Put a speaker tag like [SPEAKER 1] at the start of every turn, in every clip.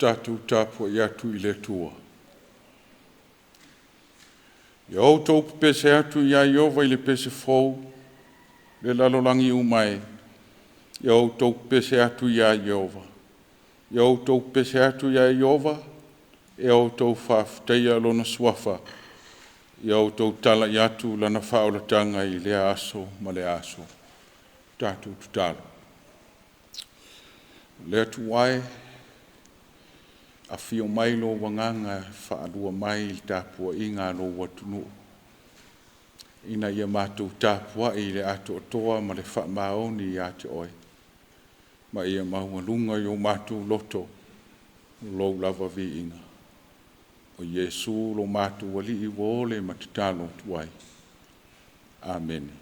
[SPEAKER 1] Tatou tapuai atu i le Atua. Ia outou pepese atu iā Ieova i le pese fou, le lalolagi uma e. Ia outou pepese atu iā Ieova. Ia outou pepese atu iā Ieova, ia outou faafetaia lona suafa. Ia outou tala'i atu lana faaolataga i lea aso ma lea aso. Tatou tatalo. Le Atua e, afio mai lou agaga e faalua mai i le tapuaiga a lou atunuu, ina ia matou tapuai i le atoatoa ma le faamaoni ia te oe, ma ia maualuga i o matou loto lou lava viiga. O Iesu lo matou Alii ua ole ma tatalo atu ai. Amene.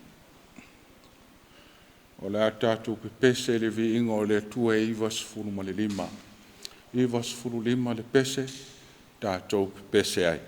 [SPEAKER 1] O le a tatou pepese i le viiga o le Atua e 95. 95 le pese, tatou pepese ai.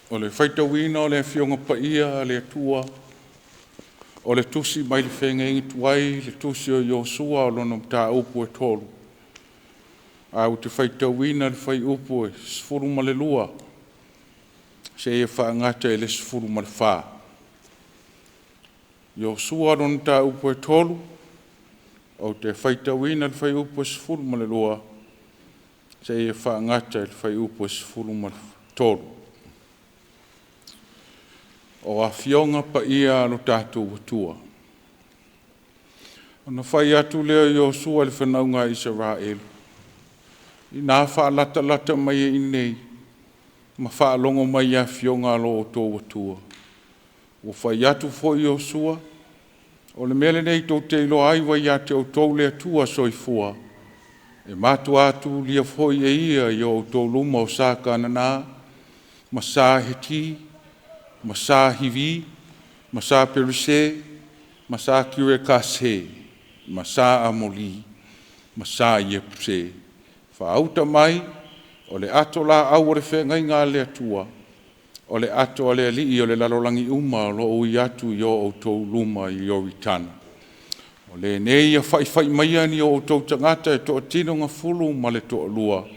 [SPEAKER 1] O le faitauina o le Afioga Paia a le Atua, o le tusi mai le feagaiga tuai, le tusi o Iosua o lona mataupu e 3. Ae ou te faitauina le fuaiupu e 12 seia faagata i le 14. Iosua lona mataupu e 3, ou te faitauina le fuaiupu e 12 seia faagata i le fuaiupu e 13. O afioga paia a lo tatou Atua. Ona fai atu lea o Iosua i le fanauga a Isaraelu, ina faalatalata mai ai i inei ma faalogo mai i afioga a lo outou Atua. Ua fai atu foi Iosua, o le mea lenei tou te iloa ai ua ia te outou le Atua soifua, e matua atulia foi e ia i o outou luma o sa Kanana, ma sa Heti, ma sa Hivi, ma sa Perise, ma sa Kirekase, ma sa Amoli, ma sa Iepuse. Faauta mai o le ato laau o le feagaiga a le Atua, o le ato a le Alii o le lalolagi uma o lo o ui atu i o outou luma i Ioritana. O lenei ia faifai maia ni o outou tagata e toatino gafulu ma le toalua,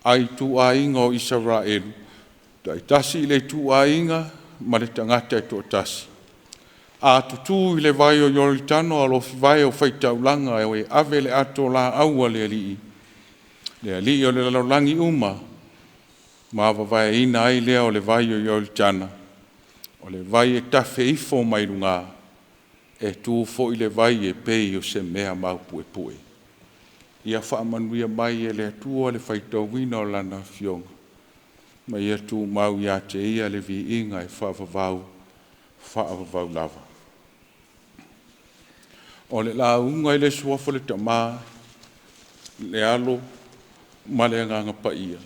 [SPEAKER 1] a ituaiga o Isaraelu, taitasi i le ituaiga ma le tagata e toatasi. A tutū i le vai o Ioritana o alofi vae o faitaulaga e ave le ato laau a le Alii, le Alii o le lalolagi uma, ma vavaeina ai lea o le vai o Ioritana, o le vai e tafe ifo mai luga, e tu foi le vai e pei o se mea maupuepue. Ia faamanuia mai e le Atua le faitauina o Lana Afioga, ma ia tumau ia te Ia le viiga e faavavau, faavavau lava. O le lauga i le Suafa o le Tama, le Alo ma le Agaga Paia.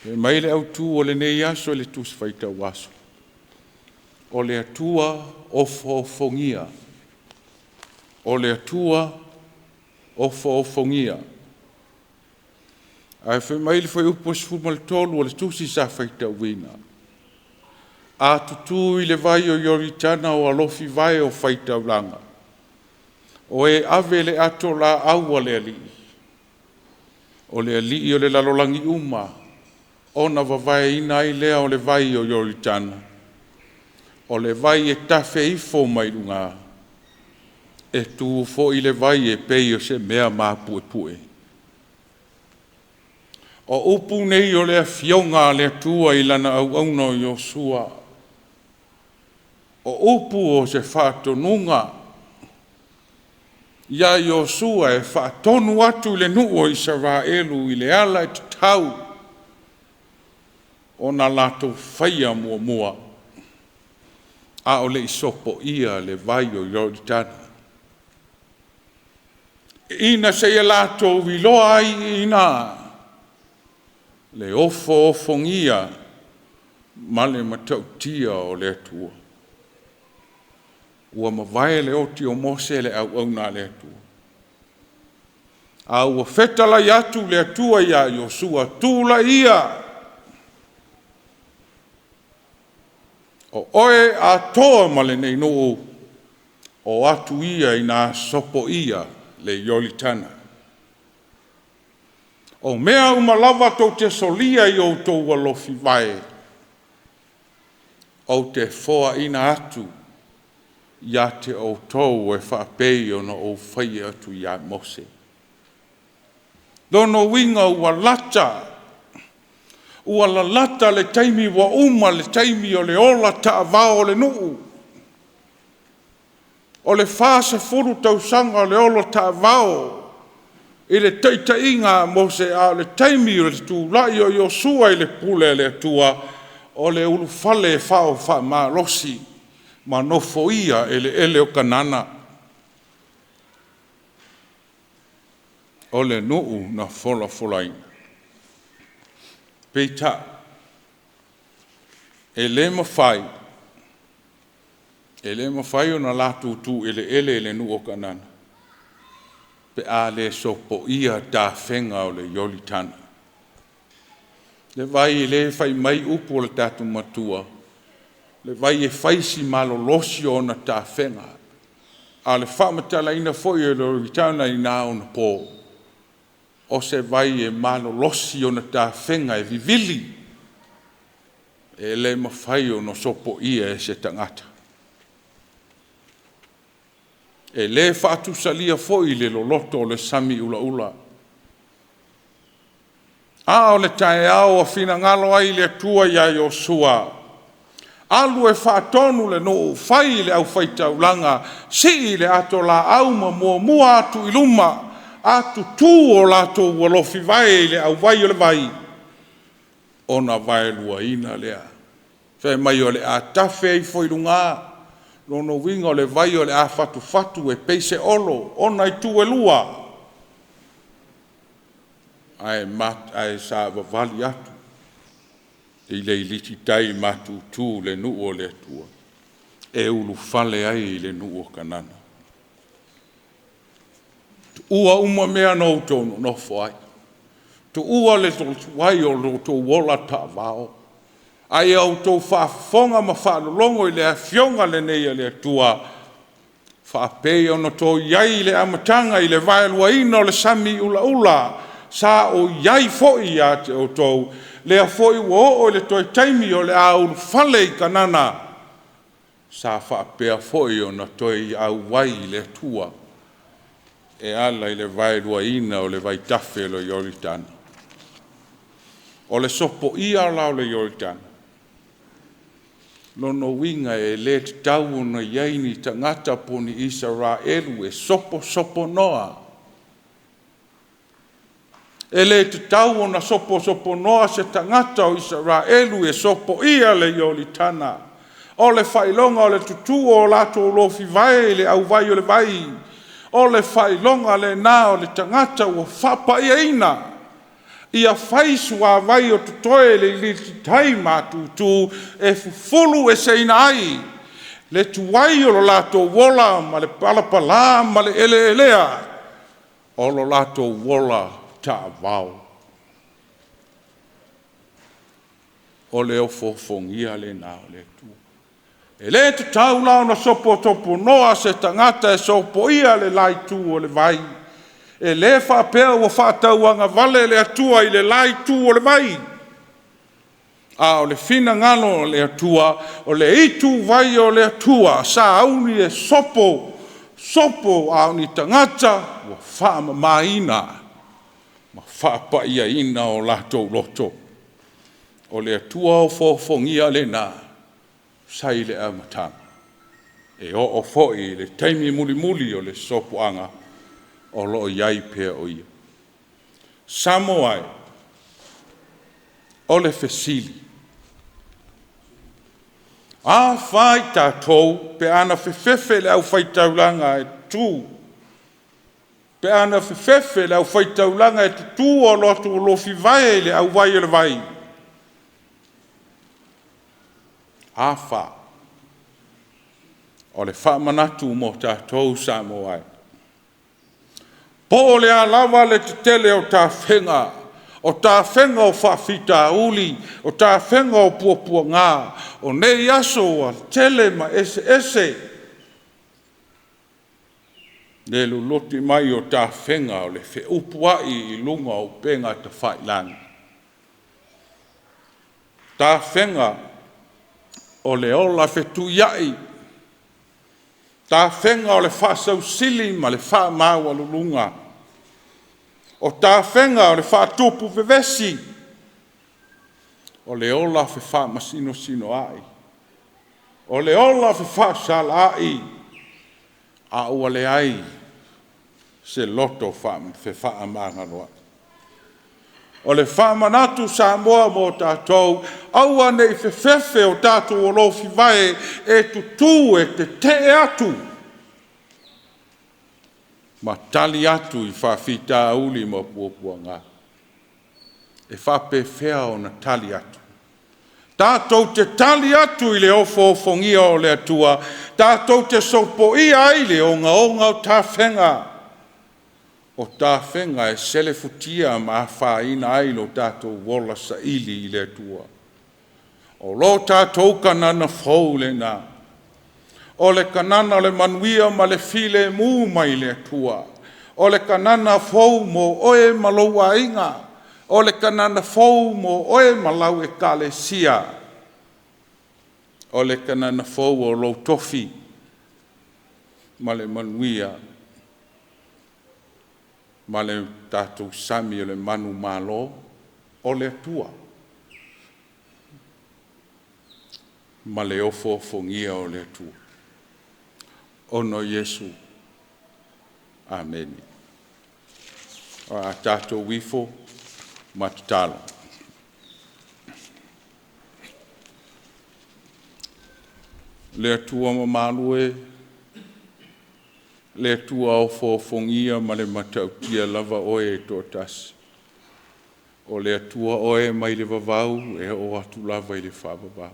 [SPEAKER 1] E mai le autu o lenei aso i le Tusi Faitau Aso, o le Atua ofoofogia. O le Atua ofoofogia. Ae fai mai le fuaiupu 13 o le tusi sa faitauina, a tutū i le vai o Ioritana o alofi vae o faitaulaga, o e ave le ato laau a le Alii, o le Alii o le lalolagi uma, ona vavaeina ai lea o le vai o Ioritana, o le vai e tafe ifo mai luga, e tu foi le vai e pei o se mea mapuepue. O upu nei o le afioga a le Atua i lana auauna o Iosua, o upu o se faatonuga ia Iosua e faatonu atu i le nuu o Isaraelu i le ala e tatau ona latou faia muamua, a o le i sopoia le vai o Ioritana. Ina seia latou iloa ai i ina le ofoofogia ma le matautia o le Atua. Ua mavae le oti o Mose le auauna a le Atua, a ua fetalai atu le Atua ia Iosua, tulai ia, o oe atoa ma lenei nuu, o atu ia ina sopoia le Ioritana. O mea uma lava tou te solia i outou alofi vae, ou te foaina atu ia te outou e faapei ona ou faia atu ia Mose. Lona uiga ua lata, ua lalata le taimi ua uma le taimi o le ola taavao o le nuu. O le 40 tausaga o le ola taavao i le taitaiga a Mose, a o le taimi o le tulai o Iosua i le pule a le Atua, o le ulufale e fao faamalosi ma nofoia eleele o Kanana. O le nuu na folafolaina. Peitai, e le mafai, e le mafai ona latou tu eleele i le nuu o Kanana pe a le sopoia tafega o le Ioritana. Le vai lea e fai mai upu o le tatou matua, le vai e fai si malolosi o ona tafega, a o le faamatalaina foi o le Ioritana i na ona po, o se vai e malolosi ona tafega e vivili, e le mafai ona sopoia e se tagata. E le faatusalia foi le loloto o le sami ulaula. A o le taeao ua finagalo ai le Atua ia Iosua. Alu e faatonu le nuu, fai le aufaitaulaga, sii le atolaau ma muamua atu i luma, atutu o latou alofivae i le auvai o le vai, ona vaeluaina lea. Fai mai o le a tafe ifo i luga, lona uiga o le vai o le a fatufatu e pei se olo ona itu e lua, ae savavali atu i le iliti tai matutu le nuu o le Atua e ulufale ai i le nuu o Kanana. Tuua uma mea na outou nonofo ai, tuua le tuai o lo outou ola taavao, a ia outou faafofoga ma faalologo i le afioga lenei a le Atua, faapei ona outou i ai i le amataga i le vaeluaina o le sami ulaula sa ou i ai foi ia te outou, lea foi ua oo i le toe taimi o le a ulufale i Kanana, sa faapea foi ona toe auai i le Atua e ala i le vaeluaina o le vaitafe o le Ioritana. O le sopoia la o le Ioritana, lona uiga e le tatau ona i ai ni tagata po o ni Isaraelu e soposoponoa. E le tatau ona soposoponoa se tagata o Isaraelu e sopoia le Ioritana. O le faailoga o le tutu o latou lofivae i le auvai o le vai, o le faailoga lena o le tagata ua faapaiaina ia fai suavai o totoe i le iliiti tai matutu e fufulueseina ai le tuai o lo latou ola ma le palapala ma le eleelea o lo latou ola taavao. O le ofoofogia lena o le Atua. E le tatau la ona soposoponoa se tagata e sopoia le la itu o le vai. E le faapea ua faatauagavale le Atua i le la itu o le vai, a o le finagalo o le Atua, o le ituvai o le Atua, sauni e sopo, sopo a o ni tagata ua faamamaina ma faapaiaina o latou loto. O le Atua ofoofogia lena sa i le amataga, e oo foi i le taimi mulimuli o le sopoaga o lo o i ai pea o Ia. Samoa e, o le fesili, a fa i tatou pe a na fefefe le aufaitaulaga e tutu, pe a na fefefe le aufaitaulaga e tutu o latou alofivae i le auvai o le vai? A fa? O le faamanatu mo tatou Samoa e, po o le a lava le tetele o tafega, o tafega o faafitauli, o tafega o puapuaga, o nei aso ua tele ma eseese le loloti mai o tafega o le feupuai i luga o upega tafailagi, tafega o le ola fetuiai, tafega o le faasausili ma le faamaualuluga, o tafega o le faatupu vevesi, o le ola fefaamasinosinoai, o le ola fefaasalaai, a ua leai se loto fefaamagaloai. O le faamanatu Samoa mo tatou, aua ne i fefefe o tatou alofivae e tutu e tetee atu ma tali atu i faafitauli ma puapuaga. E faapefea ona tali atu? Tatou te tali atu i le ofoofogia o le Atua, tatou te sopoia ai le ogaoga o tafega, o tafega e selefutia ma afaina ai lo tatou ola saili i le Atua. O lo tatou Kanana fou lena, o le Kanana o le manuia ma le filemu mai le Atua, o le Kanana fou mo oe ma lou aiga, o le Kanana fou mo oe ma lau ekalesia, o le Kanana fou o lou tofi ma le manuia ma le tatou sami o le manumalo o le Atua. ma le ofoofogia o le Atua. Ona o Iesu. Amene. O a tatou ifo ma tatalo. Le Atua mamalu e, le Atua ofoofogia ma le matautia lava Oe e toatasi. O le Atua Oe mai le vavau e oo atu lava i le faavavau.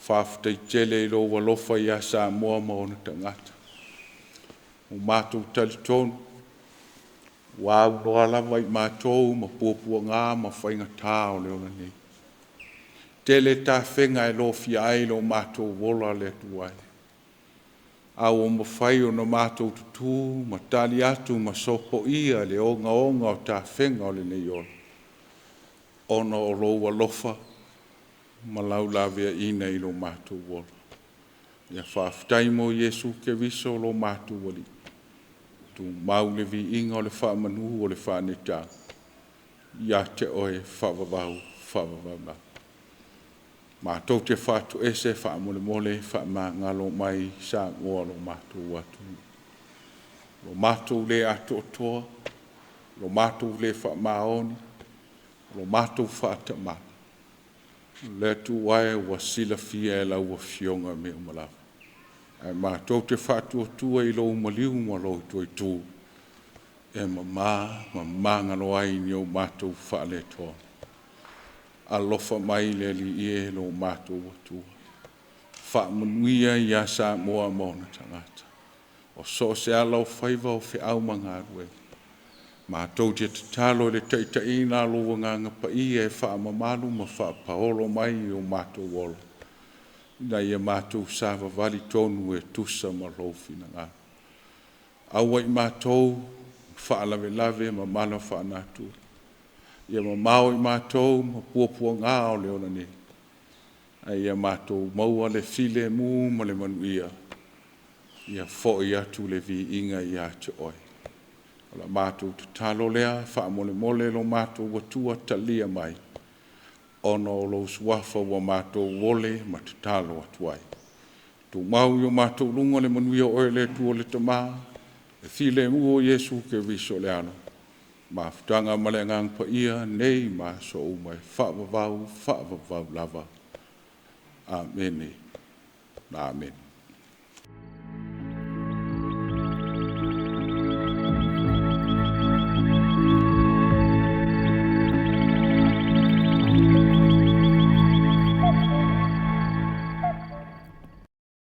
[SPEAKER 1] Faafetai tele i lou alofa ia Samoa ma ona tagata. Ua matou talitonu, ua aunoa lava i matou ma puapuaga ma faigata o le ola nei. Tele tafega e lofia ai lo matou ola le Atua e, a ua mafai ona matou tutū ma tali atu ma sopoia le ogaoga o tafega o lenei ola, ona o lou alofa ma lau laveaiina i lo matou ola. Ia faafetai mo Iesu Keriso lo matou Alii, tumau le viiga o le faamanu o le faanetaga, ia te oe faavavau, faavavau lava. Matou te faatoese faamolemole faamagalo mai Samoa lo matou atunuu. Lo matou le atoatoa, lo matou le faamaoni, lo matou faatamala, le Atua e ua silafia e lau Afioga mea uma lava. Ae matou te faatuatua i lou maliu ma lou toitu, e mama ma magalo ai ni o matou faaletonu. Alofa mai le Alii e lo matou Atua. Faamanuia ia Samoa ma ona tagata. O so o se ala o faiva o feau ma galuega. Matou te tatalo i le taitaiga a lou Agaga Paia e faamamalu ma faapaolo mai i o matou ola, ina ia matou savavali tonu e tusa ma lou finagalo. Aua i matou faalavelave ma mala faalenatura. Ia mamao i matou ma puapuaga o le ola nei, ae ia matou maua le filemu ma le manuia, ia foi atu le viiga ia te oe. O la matou tatalo lea, faamolemole lo matou Atua talia mai, ona o lou suafa ua matou ole ma tatalo atu ai. Tumau i o matou luga le manuia o oe le Atua le Tama, le filemu o Iesu Keriso le Alo, mafutaga ma le Agaga Paia, nei ma aso uma e faavavau, faavavau lava. Amene. Amene.